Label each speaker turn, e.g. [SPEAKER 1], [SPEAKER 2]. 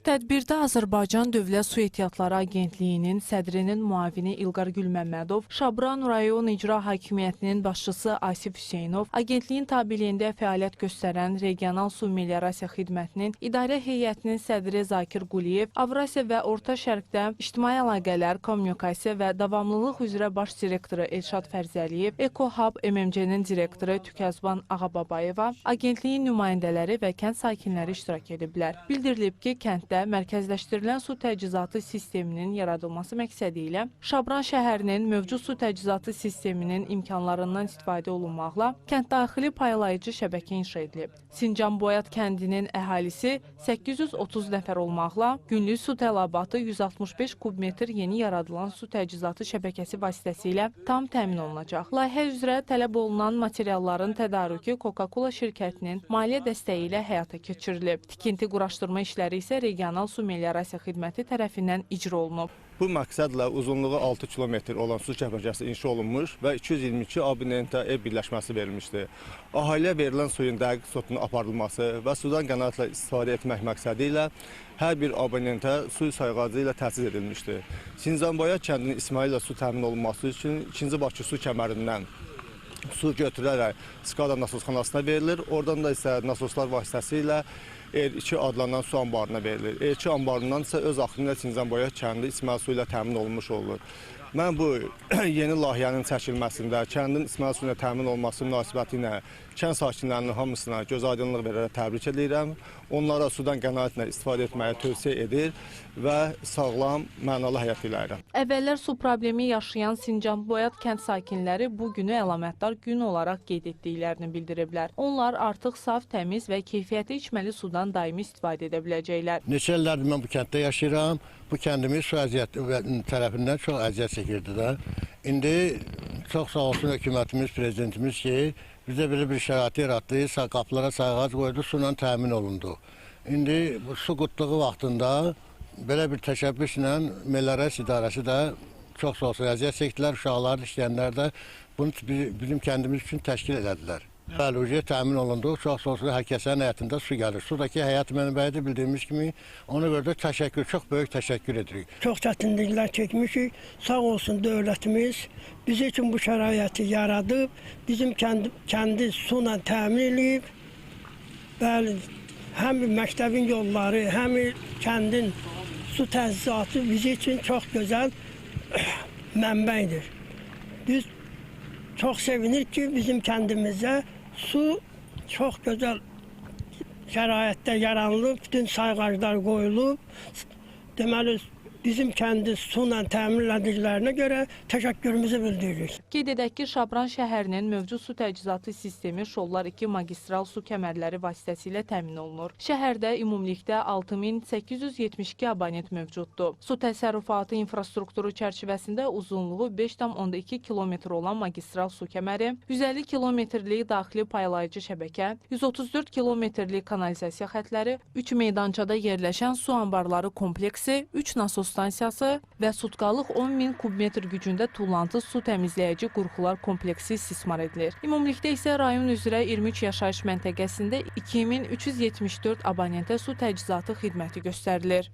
[SPEAKER 1] Tədbirdə Azərbaycan Dövlət Su Ehtiyatları Agentliyinin sədrinin müavini İlqar Gülməmmədov, Şabran rayon İcra Hakimiyyətinin başçısı Asif Hüseynov, agentliyin tabeliyində fəaliyyət göstərən Regional Su Meliorasiya Xidmətinin İdarə Heyətinin sədri Zakir Quliyev, Avrasiya və Orta Şərqdə İctimai Əlaqələr, Kommunikasiya və Davamlılıq üzrə baş direktoru Elşad Fərzəliyev, EcoHub MMC-nin direktoru Tükəzban Ağababayeva, agentliyin nümayəndələri və kənd sakinləri iştirak ediblər. Bildirilib ki, kənddə mərkəzləşdirilən su təchizatı sisteminin yaradılması məqsədi ilə Şabran şəhərinin mövcud su təchizatı sisteminin imkanlarından istifadə olunmaqla kənddaxili paylayıcı şəbəkə inşa edilib. Sincanboyat kəndinin əhalisi 830 nəfər olmaqla günlük su tələbatı 165 kubmetr yeni yaradılan su təchizatı şəbəkəsi vasitəsilə tam təmin olunacaq. Layihə üzrə tələb olunan materialların tədarükü Coca-Cola şirkətinin maliyyə dəstəyi ilə həyata keçirilib. Tikinti quraşdırma işləri isə Regional Su Meliorasiya Xidməti tərəfindən icra olunub.
[SPEAKER 2] Bu məqsədlə uzunluğu 6 kilometr olan su şəbəkəsi inşa olunmuş və 222 abonentə ev birləşməsi verilmişdir. Əhaliyə verilən suyun dəqiq stokunun aparılması və sudan qənaətlə istifadə etmək məqsədi ilə hər bir abonentə su sayğacı ilə təchiz edilmişdir. Sincanboyat kəndinin İsmaillə su təmin olunması üçün 2-ci Bakı su kəmərindən su götürülərək SKADA nasosxanasına verilir. Oradan da isə nasoslar vasitəsilə R2 adlanan su anbarına verilir. R2 anbarından isə öz axını ilə Sincanboyat kəndi içməli su ilə təmin olunmuş olur. Mən bu yeni layihənin çəkilməsində kəndin içməli su ilə təmin olunması münasibəti ilə kənd sakinlərinin hamısına gözaydınlıq verərək təbrik edirəm. Onlara sudan qənaətlə istifadə etməyi tövsiyə edir və sağlam, mənalı həyat diləyirəm.
[SPEAKER 1] Əvvəllər su problemi yaşayan Sincanboyat kənd sakinləri bu günü əlamətdar gün olaraq qeyd etdiklərini bildiriblər. Onlar artıq saf, təmiz və keyfiyyətli içməli sudan daimi istifadə edə biləcəklər.
[SPEAKER 3] Neçə illərdir mən bu kənddə yaşayıram. Bu kəndimiz su tərəfindən çox əziyyət çəkirdi də. İndi çox sağ olsun hökumətimiz, prezidentimiz ki, bizə belə bir şərait yaratdı, qapılara sayğac qoydu, su ilə təmin olundu. İndi bu su qıtlığı vaxtında belə bir təşəbbüslə Meliorasiya İdarəsi də çox sağ olsun əziyyət çəkdilər, uşaqlar, işləyənlər də bunu bizim kəndimiz üçün təşkil elədilər. Bəli, təmin olundu. Çox sağ olsun, hər kəsin həyatında su gəlir. Su da ki, həyat mənbəyidir bildiyimiz kimi. Ona görə də təşəkkür, çox böyük təşəkkür edirik.
[SPEAKER 4] Çox çətinliklər çəkmişik. Sağ olsun dövlətimiz bizi üçün bu şəraiti yaradıb, bizim kəndi su ilə təmin eləyib. Bəli, həm məktəbin yolları, həm kəndin su təchizatı bizi üçün çox gözəl mənbədir. Biz çox sevinirik ki, bizim kəndimizə su çox gözəl şəraitdə yaranılıb, bütün sayğaclar qoyulub. Deməli, bizim kəndi su ilə təmin elədiklərinə görə təşəkkürümüzü bildiririk.
[SPEAKER 1] Qeyd edək ki, Şabran şəhərinin mövcud su təchizatı sistemi Şollar 2 magistral su kəmərləri vasitəsilə təmin olunur. Şəhərdə ümumilikdə 6872 abonent mövcuddur. Su təsərrüfatı infrastrukturu çərçivəsində uzunluğu 5,2 kilometr olan magistral su kəməri, 150 kilometrlik daxili paylayıcı şəbəkə, 134 kilometrlik kanalizasiya xətləri, 3 meydançada yerləşən su anbarları kompleksi, 3 nasos stansiyası və sutkalıq 10.000 kubmetr gücündə tullantı su təmizləyici qurğular kompleksi istismar edilir. Ümumilikdə isə rayon üzrə 23 yaşayış məntəqəsində 2374 abonentə su təchizatı xidməti göstərilir.